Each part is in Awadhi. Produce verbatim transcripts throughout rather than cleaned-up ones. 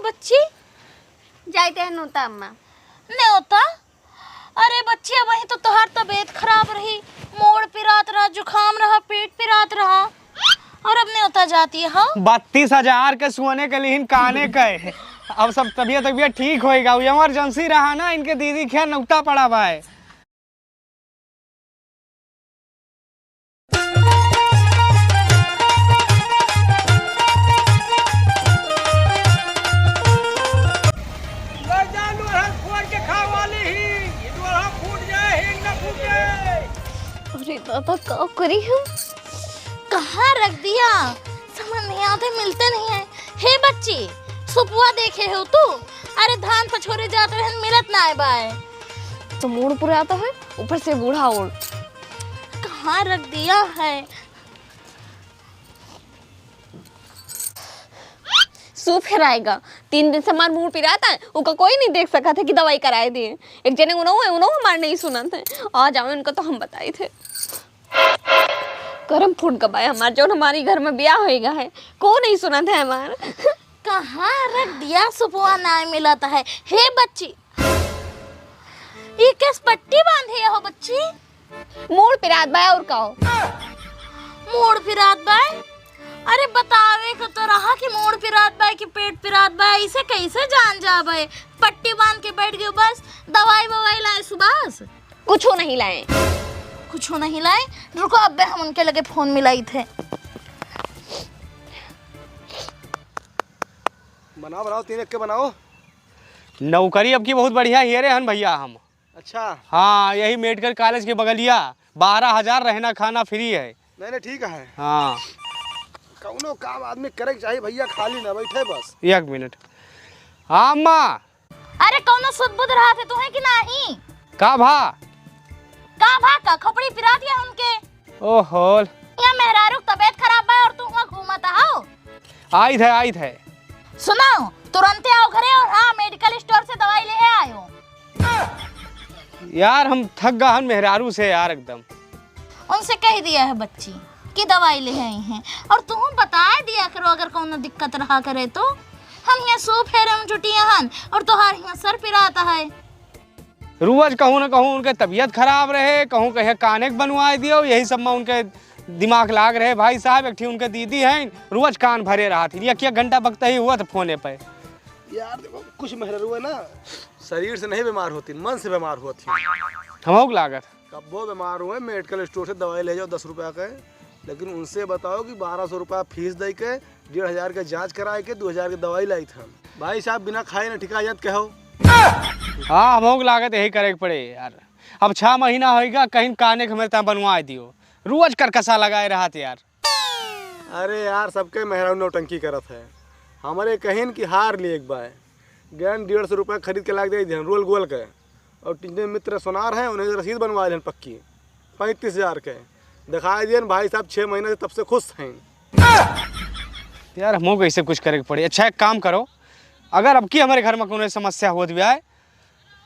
बच्ची, जाइत है न्योता अम्मा। न्योता? अरे बच्ची, अबहीं तो तोहार तबीयत खराब रही, मूड़ पिरात रहा, जुकाम रहा, पेट पिरात रहा, और अब न्योता जाती है, हाँ? बत्तीस हजार के सोने के लिहिन काने के। अब सब तबीयत, तबीयत ठीक होइगा। वो emergency रहा ना, इनके दीदी के यहाँ न्योता पड़ा बा है। ले जा, लोढ़ा फोड़ के खा वाली ही, ये लोढ़ा फूट जाए, हिंग न फूटे। अरे दादा, का करी हम? कहाँ रख दिया? समझ नहीं आते, मिलते नहीं है। हे बच्ची, सुपवा देखे हो तू? अरे धान पछोरे जात रहन, मिलत ना आए बाए। तो मूड़ पुरात है, ऊपर से बूढ़ा ओड़। कहाँ रख दिया है? सूप हेराएगा। तीन दिन से हमार मूड़ पिरात है, ओका कोई नहीं देख सकत है कि दवाई कराए दिए। एक जने उनहु है, उनहु हमार नहीं सुनत है। आ जाओ, इनका तो हम बताइत है। करम फूट गबाए हमार, जौन हमारी घर में ब्याह होइगा है, को नहीं सुनत है हमार। कहाँ रख दिया सुपवा, नाय मिलत है। हे बच्ची, ई केस पट्टी बांधे हो बच्ची? मूड़ पिरात बा और का हो? मूड़ पिरात बा? अरे बतावे को तो रहा कि मूड़ पिरात बा कि पेट पिरात बा, इसे कैसे जान जाबे? पट्टी बांध के बैठ गयो बस, दवाई ववाई लाए सुभाष? कुछो नहीं लाए। कुछो नहीं लाए? रुको, अब्बे हम उनके लगे फोन मिलाई थे। बनाओ, बनाओ, तीन एक के बनाओ। नौकरी अब की बहुत बढ़िया हियरे हन भैया हम। अच्छा। हाँ, यही मेडिकल कॉलेज के बगलिया, बारह हजार, रहना खाना फ्री है। नहीं, नहीं, ठीक है। हाँ। कौनो काम आदमी करे के चाहिए भैया, खाली ना बैठे बस। एक मिनट। हाँ अम्मा। अरे कौनो सुध बुध रहत है तुहे कि नाही? का भा? का भा का? खोपड़ी पिरात है उनके। ओहो। या मेहरारू के तबीयत खराब बा और तू हुआ घूमत हो। आइत है, आइत है। सुनाओ, तुरंते आओ घरे और हाँ, मेडिकल स्टोर से दवाई ले आयो। यार, हम थक गए हन मेहरारू से यार एकदम। उनसे कह दिया है बच्ची कि दवाई ले आई हैं, और तुम बता दिया करो अगर कौनो दिक्कत रहा करे तो। हम यहाँ सो फेरे में जुटी हन और तोहार यहाँ सर पिरात है। रोज कहूँ न कहूँ उनके तबीयत खराब रहे, कहूँ कहे काने के बनवाए दियो, यही सब में उनके दिमाग लाग रहे। भाई साहब, एक ठी उनके दीदी हैं, रोज कान भरे रहत ही, एक एक घंटा बकता ही हुआ तो फोने पे। यार देखो, कुछ मेहरारू है ना, शरीर से नहीं बीमार होती, मन से बीमार होती। हमहू के लागत। कब्बो बीमार हुए, मेडिकल स्टोर से दवाई ले जाओ दस रुपया के, लेकिन उनसे बताओ कि बारह सौ रुपया फीस दे के, डेढ़ हजार के जांच कराए के, दो हजार के दवाई लाई था। भाई साहब, बिना खाए न ठिका जात कहो। हाँ, हमहू के लागत यही करे के पड़े यार। अब छह महीना होइगा, कहीं काने के मेरे ता बनवाए दियो, रोज करकसा लगाए रहत यार। अरे यार, सबके मेहरारू नौटंकी करत है। हमरे कहिन कि हार लिए एक बार, गैन डेढ़ सौ रुपया खरीद के लाग दे दिहन रोल गोल के, और जितने मित्र सोनार हैं उन्हें रसीद बनवा लेन पक्की पैंतीस हजार के, दिखाई दिहन भाई साहब, छः महीना से तब से खुश हैं। यार, हमहू के ऐसे कुछ करे के पड़ी। अच्छा, एक काम करो, अगर अब की हमारे घर में कोनो समस्या होत भी आए,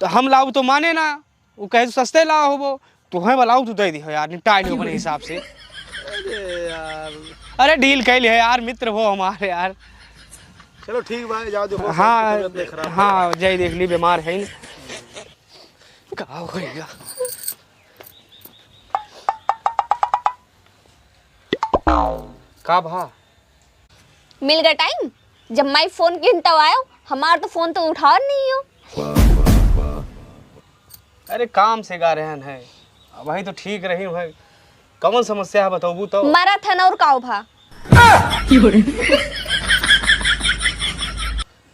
तो हम लाऊ तो माने ना, वो कहे, "तू सस्ते लाओ होबो, तुहें बलाऊ, तू दे दिहो यार, निपटाए लियो अपने हिसाब से।" अरे यार। अरे, डील कैल है यार, मित्र हो हमारे यार। चलो ठीक बा, जाओ देखो, हाँ, तबीयत नहीं खराब। हाँ, जाई देख ली, बीमार है न। का होइगा? का भा? मिल गया टाइम, जब मैं फोन किन तब आयो, हमार तो फोन तो उठाओ नहीं हो। अरे काम से गा रहन है, अबही तो ठीक रही है, कौन समस्या है बताबू तो। मरत है न और काओ भा।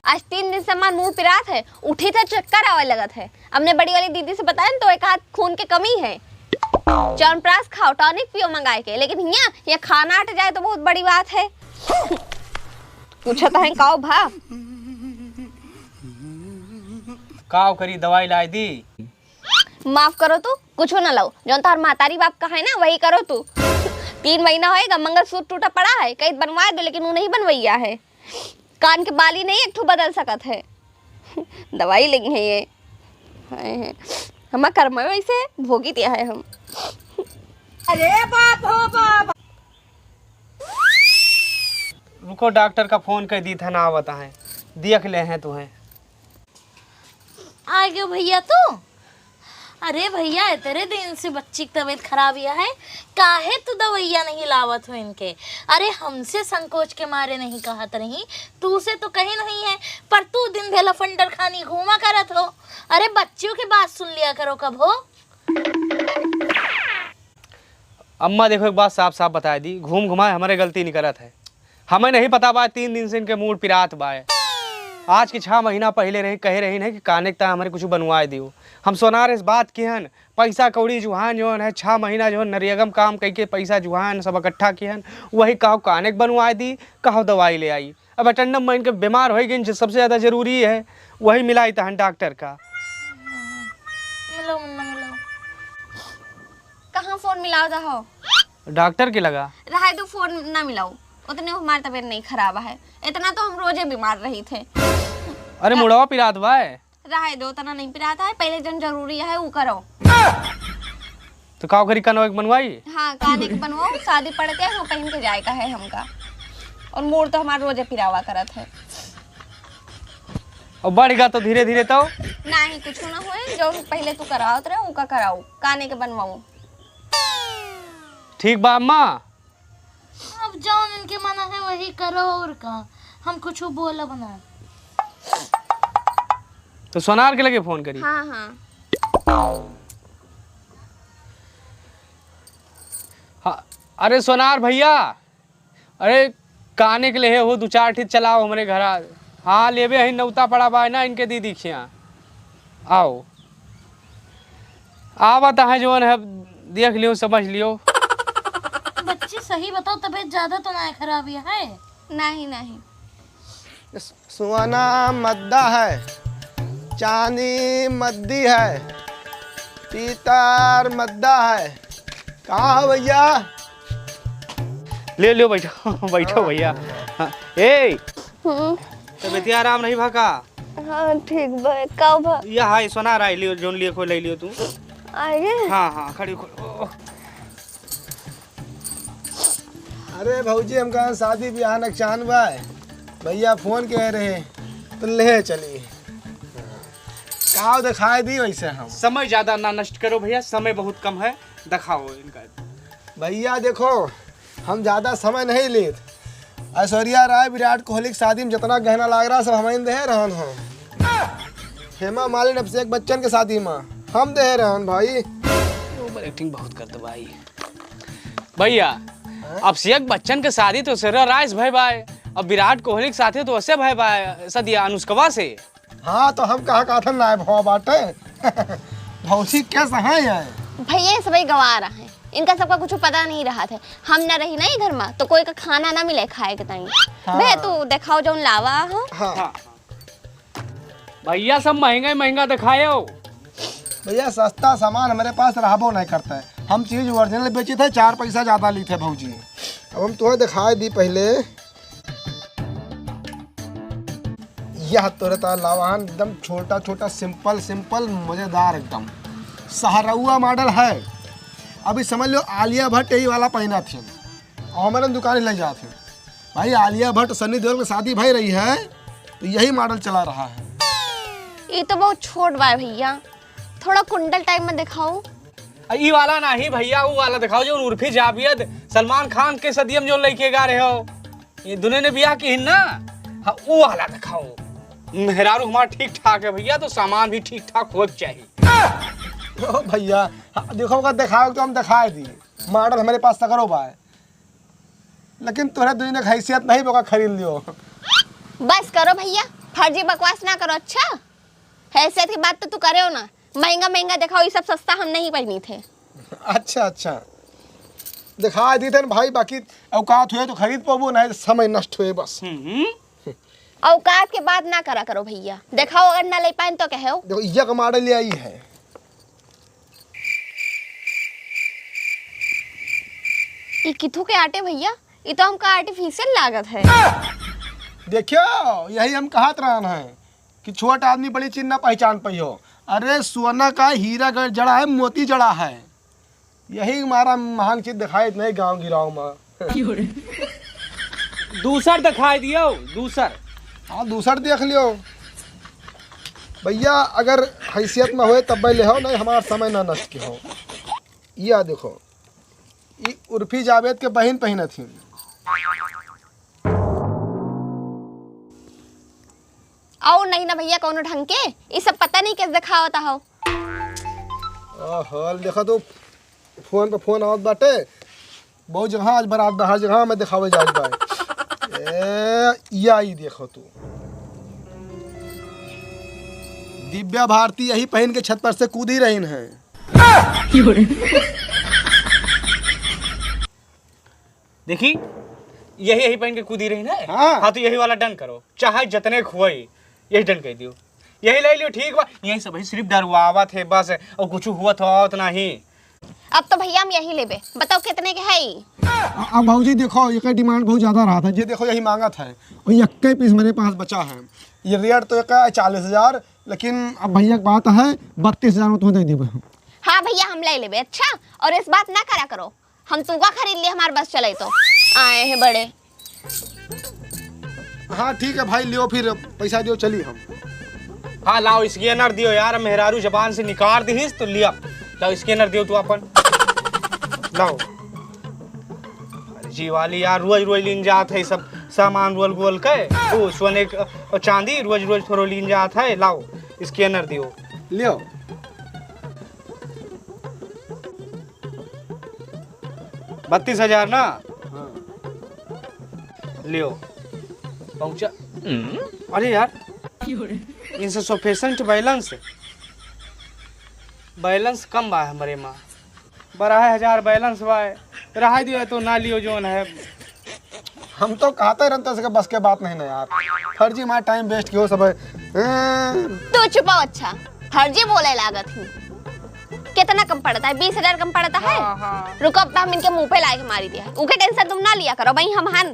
आज तीन दिन से हमार मुंह पिरात है, उठी तो चक्कर आवे लगत है। अपने बड़ी वाली दीदी से बताए न तो एक हाथ खून के कमी है। च्यवनप्राश खाओ, टॉनिक पियो मंगाए के, लेकिन हियां, हियां खाना अट जाए तो बहुत बड़ी बात है। पूछत है काओ भा? काओ करी, दवाई लाई दी? माफ करो तू, कुछो ना लाओ, जौन तोहर महतारी बाप कहा है ना वही करो तू। तीन महीना होएगा, मंगलसूत्र टूटा पड़ा है, कहीं बनवा दो, लेकिन वो नहीं बनवैया है। कान के बाली नहीं एक ठो बदल सकत है। दवाई लेंगे ये। हाय है। हमार कर्म है वैसे, भोगी दिया है हम। अरे बाप हो बाप। रुको, डॉक्टर का फोन कर दी था ना, आवत है। देख ले हैं तुहें। आ गयो भैया तू? अरे भैया, इतने दिन से बच्ची की तबीयत खराब या है, काहे तू दवाइया नहीं लावत हो इनके? अरे हमसे संकोच के मारे नहीं कहत रही, तू से तो कही नहीं है, पर तू दिन भर लफंडर खानी घूमा करत हो। अरे बच्चियों की बात सुन लिया करो कबो। अम्मा देखो, एक बात साफ साफ बताए दी, घूम घुमाए हमरे गलती नहीं करत है। हमें नहीं पता बा, तीन दिन से इनके मूड पिरात बाय। आज के छह महीना पहिले रही, कहे रही नहीं कि काने के ता हमरे कुछ बनवाए दियो। हम सोनार इस बात की हन, पैसा कौड़ी जुहान जौन है, छह महीना जौन नरेगम काम कइके पैसा जुहान सब इकट्ठा की हन, वही कहो काने के बनवाए दी, कहो दवाई ले आई। अब अटेंडम में इनके बीमार हो गई, जो सबसे ज्यादा जरूरी है, वही मिलाई तहन डॉक्टर का। मिलो मुन्ना, मिलो। कहाँ फोन मिलाओ रहो? डॉक्टर के लगा। रहे तो फोन ना मिलाओ, उतने हमारी तबीयत नहीं खराब है, इतना तो हम रोजे बीमार रही थे। अरे मुड़वा पिरात बाय। रहे दो, उतना नहीं पिराता है, पहले जन जरूरी है वो करो। तो का करी, कनवा के बनवाई? हाँ, काने के बनवाओ, शादी पड़ के हम पहन के जाए का है हमका। और मूड तो हमार रोजे पिरावा करत है। और बढ़ गया तो धीरे धीरे तो। नहीं, कुछ ना होए, जो पहले तू करावत रहे, उका कराओ, काने के बनवाओ। ठीक बा अम्मा। अब जौन इनके मन है वही करो, और का, हम कुछ बोलब ना। तो सोनार के लगे फोन करी। हाँ, हाँ। हाँ, अरे सोनार भैया, अरे काने के लेहे हो, दू चार ठे चलाओ हमरे घरा। हाँ, लेबे ही नौता पड़ा बा ना इनके दीदी खिया। आओ, आवत है जौन है, देख लियो, समझ लियो। बच्ची सही बताओ, तबीयत ज्यादा तो ना खराब है? नहीं, नहीं। सोना मद्दा है, चांदी मद्दी है, पीतर मद्दा है। का हो भैया? ले लियो, बैठो, बैठो भैया। हाँ, ए, हम्म। तबीयतिया आराम नहीं भा का? हाँ, ठीक बा। का भा? यह है सोनार आई लियो, जौन लिए को ले लियो तू। आइए। हाँ, हाँ, खड़ी खड़ी। अरे भौजी, हमका शादी ब्याह नकचान बा, भैया फोन कहे रहे तो ले चली। का दिखाई दी वैसे हम? समय ज्यादा ना नष्ट करो भैया, समय बहुत कम है, दिखाओ इनका। भैया देखो, हम ज्यादा समय नहीं लेत। ऐश्वर्या राय विराट कोहली के शादी में जितना गहना लाग रहा सब हम देहे रहन हम। हेमा मालिनी अभिषेक बच्चन के शादी में हम देहे रहन भाई। ओवर एक्टिंग बहुत करते भाई। भैया, हाँ? अभिषेक बच्चन के शादी तो ऐश्वर्या राय से भय बाय, अब विराट कोहली के साथे तो वैसे भय बाय, सदिया अनुष्कवा से। हाँ, तो हम कहा कहा था ना भवा बाटे। भौजी कैसे हैं ये? भैया, ये सबही गवार हैं, इनका सबका कुछ पता नहीं रहा थे। हम ना रही ना ये घर में, तो कोई का खाना ना मिले खाए के ताई। हाँ। बे, तू दिखाओ जौन लावा हो। हाँ। हाँ। भैया, सब महंगा ही महंगा दिखाए हो। भैया, सस्ता सामान हमारे पास रहबो नहीं करता है। हम चीज ओरिजिनल बेची थे, चार पैसा ज्यादा ली थे भौजी। अब हम तुम्हें दिखाए दी पहले। यह तोरे तार लावाहन एकदम छोटा छोटा, सिंपल सिंपल, मजेदार एकदम। सहरौआ मॉडल है। अभी समझ लो आलिया भट्ट यही वाला पहना थी, और हमारे दुकान ले जाते। भाई, आलिया भट्ट सनी देओल की शादी भई रही है, तो यही मॉडल चला रहा है। ये तो बहुत छोट बा भैया, थोड़ा कुंडल टाइप में दिखाओ। आ, ई वाला नाही भैया, ऊ वाला दिखाओ जो उर्फी जावेद सलमान खान के सदियम जो लइके गा रहे हो। ये दुने ने बियाह की हिन ना, हाँ, ऊ वाला दिखाओ। मेहरारू हमार ठीक ठाक है भैया, तो सामान भी ठीक ठाक हो चाहिए। ओ भैया, हाँ, देखो, अगर दिखाओ तो हम दिखाए दी। मॉडल हमारे पास तगड़ो बा है, लेकिन तोहरे दुनिया के हैसियत नहीं, बोका खरीद लियो। बस करो भैया, फर्जी बकवास ना करो, अच्छा? हैसियत की बात तो तू करे हो ना, महंगा महंगा दिखाओ, ये सब सस्ता हम नहीं पहनी थे। अच्छा, अच्छा, दिखा दी थे ना भाई, बाकी औकात हुए तो खरीद पाबो, नहीं तो समय नष्ट हुए बस। हम्म। औकात के बात ना करा करो भैया, दिखाओ, अगर ना ले पाए तो कहो। देखो, ये का मॉडल ले आई है। ई किथू के आटे भैया? ई तो हमका आर्टिफिशियल लागत है। देखियो, यही हम कहत रहन है कि छोट आदमी बड़ी चीज ना पहचान पाइयो। अरे, सोना का हीरा ग-, जड़ा है, मोती जड़ा है, यही हमारा महंग चीज दिखाई नहीं गांव गिराव में। दूसर दिखाई दियो, दूसर। हाँ, दूसर देख लियो भैया, अगर हैसियत में होए तब ले हो, नहीं हमार समय ना नष्ट के हो। या देखो, ई उर्फी जावेद के बहिन पहिनत ही। और नहीं ना भैया कौनो ढंग के, ई सब पता नहीं कैसे दिखावता हो। ओहो, देखो तो फोन पे फोन आवत बाटे, बहुत जगह आज बारात बा, हर जगह में दिखावे जात बा। ए, या ई देखो तू, दिव्या भारती यही पहिन के छत पर से कूदी रही है। देखी, यही, यही पहिन के कूदी रही ना। हाँ। हाँ, तो यही वाला done करो, चाहे जितने खुआई, यही done कर दियो, यही ले लियो, ठीक बा। यही सब है, सिर्फ डरवावत है बस, और कुछ हुआ तो आवत नहीं। अब तो भैया हम यही लेबे, बताओ कितने के है ई? अब भौजी देखो, ये demand बहुत ज्यादा रहा था, ये देखो यही मांगत है, और यक्के पीस मेरे पास बचा है। ये रेट तो एक है चालीस हजार, लेकिन अब भैया की बात है, बत्तीस हजार में तुम्हें दे देबे। हाँ भैया, हम ले लेबे। अच्छा, और इस बात ना करा करो, हम तुमका खरीद लिए, हमार बस चले तो आए हैं बड़े। हाँ ठीक है भाई, लियो फिर पैसा दियो, चली हम। हाँ लाओ, scanner दियो यार, मेहरारू जबान से निकाल दिहिस तो लिया। लाओ scanner दियो तू अपन, लाओ। अरे जी वाली यार, रोज रोज लीन जात है सब सामान रोल गोल के। ओ सोने क-, और चांदी रोज रोज थोड़ो लीन जात है, लाओ scanner दियो। लियो। बत्तीस हजार ना? हाँ। लियो, पहुँचा। अरे यार, insufficient balance, balance कम बा हमरे मा। बारह हजार balance बा, रहा दियो तो ना लियो जोन है। हम तो कहते रहते हैं, इसके बस के बात नहीं ना यार, फर्जी मार time waste कियो सब है। हैं? तू चुपाओ, अच्छा फर्जी बोले लागत ही। कितना कम पड़ता है? बीस हजार कम पड़ता है? हाँ, हाँ। रुको, अब हम इनके मुंह पे लाके मारी दिया है। उके tension तुम ना लिया करो भाई, हम हन।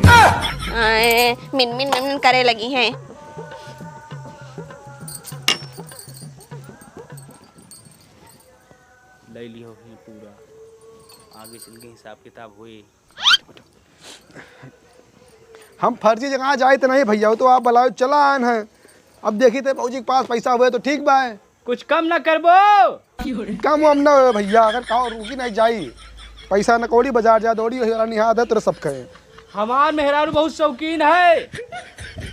आए, मिन मिन मिन मिन करे लगी हैं। ले लियो ही पूरा, आगे चल के हिसाब किताब होई। हम फर्जी जगह जाइत नहीं भैया, वो तो आप बुलाओ, चला आन है। अब देखी थे भौजी के पास पैसा हुए तो ठीक बा। कुछ कम ना करबो? कम वम ना हुए भैया, अगर कहो रुकी नहीं जाई, पैसा न कौड़ी बाजार जा दौड़ी, वही वाला निहाद है तोरे सब कहे। हमार मेहरारू बहुत शौकीन है।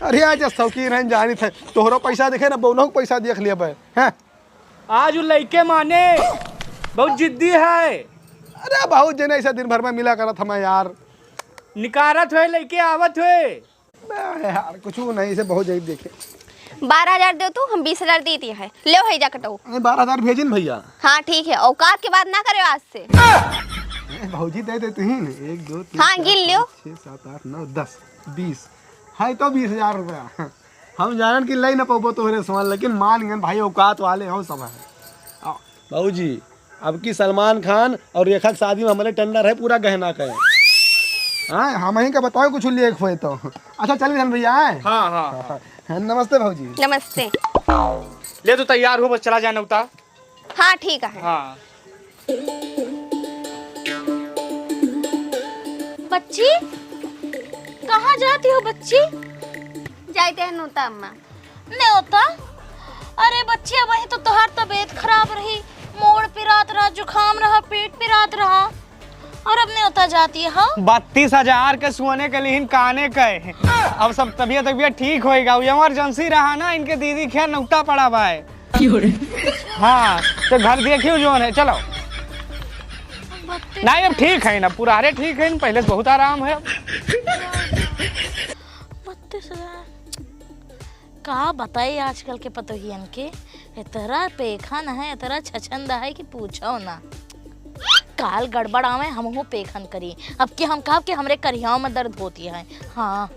अरे आज शौकीन है, जानी थे तोहरो पैसा देखे ना, बौनो के पैसा देख लिया बे, हैं? आज उ लइके माने, बहुत जिद्दी है। अरे बहुत जने ऐसे दिन भर में मिला करत हमें यार। निकारत हुए लइके आवत हुए। बे यार, कुछ नहीं, इसे बहुत जल्दी देखे। बारह हजार दो तू, हम बीस हजार दे दिए हैं। ले भाई जा कटो। अरे बारह हजार भेजिन भैया। हाँ ठीक है, औकात के बात ना करे आज से। ए, भौजी दे दे तू ही ने। एक, दो, तीन, हाँ, चार, गिन लियो। पाँच, छः, सात, आठ, नौ, दस, बीस। है तो बीस हजार रुपया। हम जानन कि लई ना पउबो तोहरे समान, लेकिन मान गन भाई, औकात वाले हो सब है। आ, बाबूजी, अब की सलमान खान और रेखा की शादी में हमारे tender है पूरा गहना का है। हाँ, हम ही का बताओ कुछ लेख होए तो। अच्छा, चल रहन भैया, आए? हाँ, हाँ, हाँ। हाँ, नमस्ते भौजी। नमस्ते। ले तो तैयार हो, बस चला जाए नौता। हाँ, ठीक है। हाँ। बच्ची, कहाँ जाती हो बच्ची? जाते हैं नोता अम्मा। न्योता? अरे बच्ची, अबहीं तो तोहार तबीयत खराब रही, मूड़ पिरात रहा, जुकाम रहा, पेट पिरात रहा, और अब न्योता जाती है, हाँ? बत्तीस हजार के सोने के लिहिन काने के, अब सब तबीयत, तबीयत ठीक होएगा। वो emergency रहा ना, इनके दीदी खैर नौता पड़ा बा है। हाँ, तो घर देखियो जोन है, चलो। बत्तीस नहीं, अब ठीक है ना, पुराने ठीक है, पहले से बहुत आराम है अब। बत्तीस हजार। का बताई आजकल के पतोहियन के, इतरा पेखन है, इतरा छछंद है कि पूछो ना। काल गड़बड़ आवे, हमहू पेखन करी। अब कि हम कहब कि हमरे करियाव में दर्द होती है। हाँ।